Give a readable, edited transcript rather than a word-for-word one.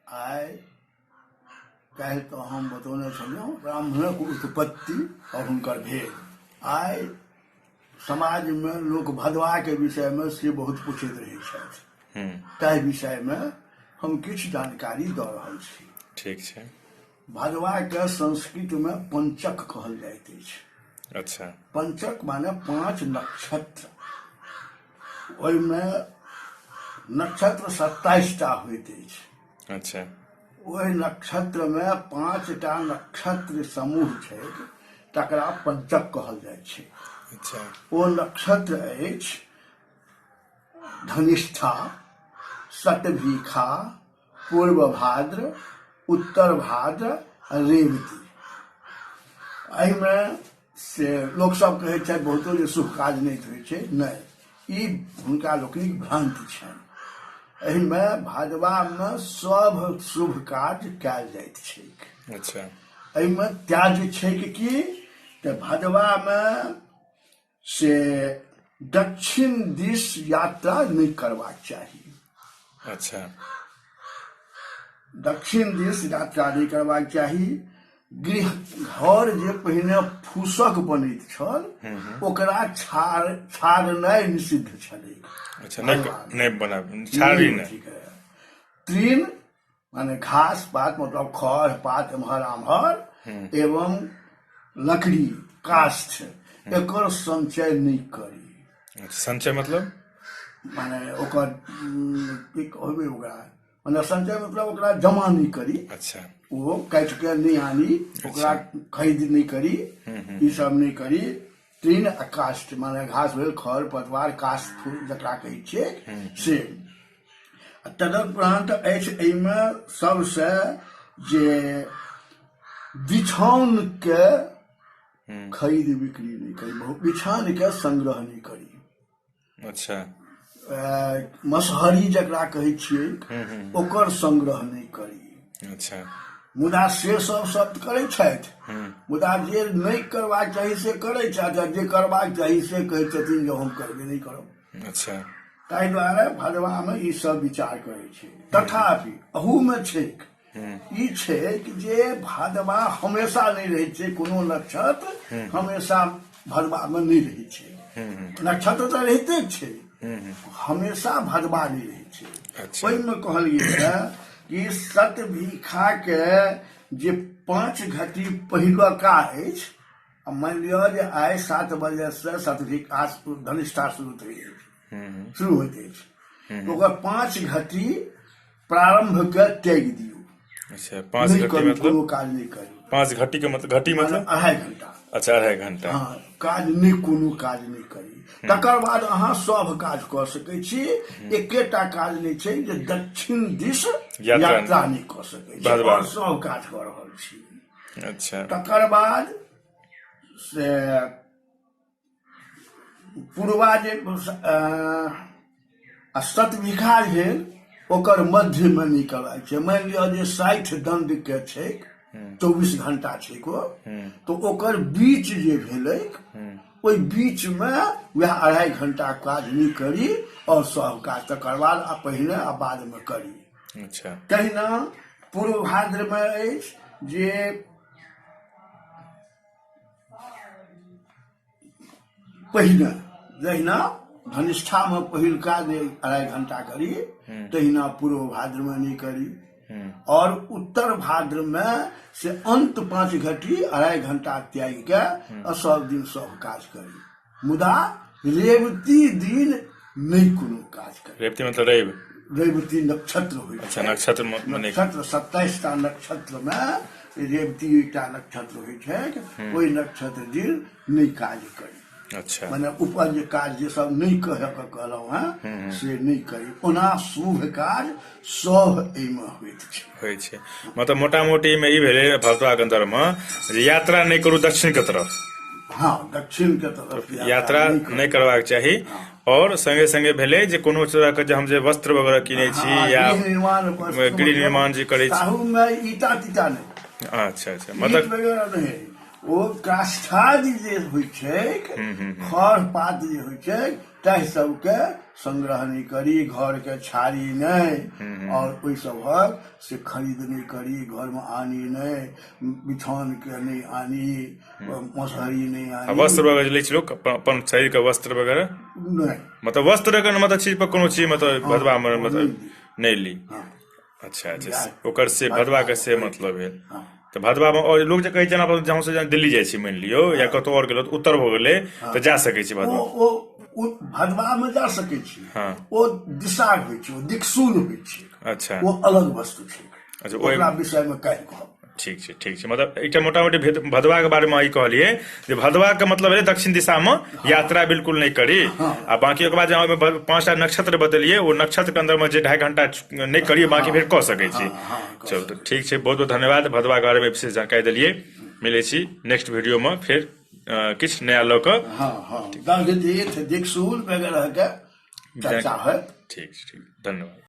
आइ काल्हि तऽ हम बतौने छलहुँ ब्राह्मणक उत्पत्ति आओर हुनकर भेद। आइ समाजमे लोक भदवाके विषयमे से बहुत पूछैत रहै छथि, ताहि विषयमे हम किछु जानकारी दऽ रहल छी। ठीक छै। भदवाके संस्कृतमे पंचक कहल जाइत अछि। अच्छा। पंचक माने 5 नक्षत्र, ओहिमे नक्षत्र 27 टा होइत अछि। अच्छा। ओहि नक्षत्रमे 5टा नक्षत्र समूह छैक, तकरा पंचक कहल जाइ छै। अच्छा। ओ नक्षत्र अछि धनिष्ठा, शतभिखा, पूर्व भाद्र, उत्तर भाद्र आ रेवती। एहिमे से लोक सब कहै छथि बहुतो जे शुभ काज नहि होइ छै, नहि, ई हुनका लोकनिक भ्रांति छनि। एहिमे भादवामे सब शुभ काज कयल जाइत छैक। अच्छा। एहिमे त्याज्य छैक की तऽ भादवामे से दक्षिण दिस यात्रा नहि करबाक चाही। अच्छा। दक्षिण दिस यात्रा नहि करबाक चाही। गृह घर जे पहिने फूसक बनैत छल ओकरा छाड़नाइ निषिद्ध छलै। अच्छा, नहि बनाब, छाड़ी नहि। तृण माने घास पात, मतलब खर पात एम्हर आम्हर, एवं लकड़ी काष्ठ, एकर संचय नहि करी। अच्छा, संचय मतलब? माने ओकर, की कहबै ओकरा, माने संचय मतलब ओकरा जमा नहि करी। अच्छा। ओ काटि के नहि आनी, ओकरा खरीद नहि करी, ई सब नहि करी। तृण आ काष्ठ माने घास भेल, खर पतवार, काष्ठ फूल जकरा कहै छियै से। तदुपरांत अछि एहिमे सबसे जे बिछाउन के खरीद बिक्री नहि करी, बहुत बिछान के संग्रह नहि करी। अच्छा। मसहरी जकरा कहै छियै ओकर संग्रह नहि करी। अच्छा। मुदा से सब शब्द करै छथि, मुदा जे नहि करबाक चाही से करै छथि, आ जे करबाक चाही से कहै छथिन जे हम करबे नहि करब। अच्छा। ताहि दुआरे भदवामे ई सब विचार करै छै। तथापि अहूमे छैक ई छैक जे भादवा हमेशा नहि रहै छै, कोनो नक्षत्र हमेशा भदवामे नहि रहै छै। नक्षत्र तऽ रहिते छै, हमेशा भदवा नहि रहै छै। अच्छा। ओहिमे कहल गेल है कि सतभिखा के जे 5 घटी पहिलुका अछि, आ मानि लिअ जे आइ 7 बजे से सतभिखा धनिष्ठा शुरू अछि, शुरू होइत अछि, तऽ ओकर 5 घटी प्रारंभ के त्यागि दियौ। अच्छा, 5 नहि घटी करू, मतलब? कोनो काज नहि करू। 5 घटी के मतलब, घटी मतलब? 2.5 घंटा। अच्छा, 2.5 घंटा। हाँ, काज नहि, कोनो काज नहि करी। तकर बाद अहाँ सब काज कऽ सकै छी। एकेटा काज नहि छै जे दक्षिण दिस यात्रा नहि कऽ सकै छी, बात। आओर सब काज कऽ रहल छी। अच्छा। तकर बाद से पूर्वा जे आ सतभिखा भेल ओकर मध्यमे नहि करबाक छै। मानि लिअ जे 60 दंड के छैक, 24 घंटा छैक ओ, तऽ ओकर बीच जे भेलैक ओहि बीचमे वएह 2.5 घंटा काज नहि करी और सब काज तकर बाद आ पहिने आ बादमे करी। अच्छा। तहिना पूर्व भाद्रमे अछि जे पहिने जहिना धनिष्ठामे पहिलका जे 2.5 घंटा करी तहिना पूर्व भाद्रमे नहि करी, और उत्तर भाद्रमे से अंत 5 घटी 2.5 घंटा त्यागि के आ सब दिन सब काज करी, मुदा रेवती दिन नहि कोनो काज करी। रेवती मतलब रवि? रेवती नक्षत्र होइ। अच्छा, नक्षत्र मने नक्षत्र 27 टा नक्षत्र मे रेवती एकटा नक्षत्र होइ छै, ओहि नक्षत्र दिन नहि काज करी। अच्छा। माने ऊपर जे काज जे सब नहि कहे के कहलहुँ हेँ से नहि करी। ओना शुभ काज सब एहिमे होइत छै। होइ छै। मतलब मोटा मोटी मे ई भेलै भदवा के अंदर मे जे यात्रा नहि करू दक्षिण के तरफ। हाँ, दक्षिण के तरफ यात्रा नहि करबाक चाही। और संगे संगे भेलै जे कोनो तरह के जे हम जे वस्त्र वगैरह किनै छी या गृह निर्माण वस्त्र गृह निर्माण जे करै छी, ताहूमे ईटा तीटा नहि। अच्छा अच्छा, ईट मतलब वगैरह नहि, ओ काष्ठादि जे होइ छैक, खर पात जे होइ छैक ताहि सबके संग्रह नहि करी, घरके छाड़ी नहि, और ओहि सभक से खरीद नहि करी, घरमे आनी नहि, बिछौनके नहि आनी, मसहरी नहि आनी। वस्त्र वगैरह लै छै लोक अपन शरीर के वस्त्र वगैरह नहि, मतलब वस्त्र के मतलब चीज पर कोनो चीज मतलब भदवा में मतलब नहि ली। अच्छा अच्छा, ओकर से भदवा के से मतलब भेल। तऽ भदवा में और लोग जे कहै छै अपन जहाँ से दिल्ली जाइ छी मानि लियौ या कतौ और गेलौ तऽ उत्तर भऽ गेलै तऽ जा सकै छी भदवा। ओ भदवा में जा सकै छी। ओ दिशा होइ छै, ओ दिक्शूल होइ छै। अच्छा, ओ अलग वस्तु छै। अच्छा, ओकरा विषय में काल्हि कहब। ठीक छै, ठीक छै। मतलब एकटा मोटा मोटी भदवा के बारे में ई कहलियै जे भदवा के मतलब भेलै दक्षिण दिशा में यात्रा बिल्कुल नहि करी, आ बाकी ओकर बाद जे ओहिमे 5टा नक्षत्र बतेलियै, ओ नक्षत्र के अंदर में जे 2.5 घंटा नहि करियै, बाकी फेर कऽ सकै छी। चलू तऽ ठीक छै, बहुत बहुत धन्यवाद, भदवा के बारे में विशेष जानकारी देलियै। मिलै छी नेक्स्ट वीडियो में फेर किछु नया लऽ कऽ। वगैरह के चर्चा होयत। ठीक छै, ठीक, धन्यवाद।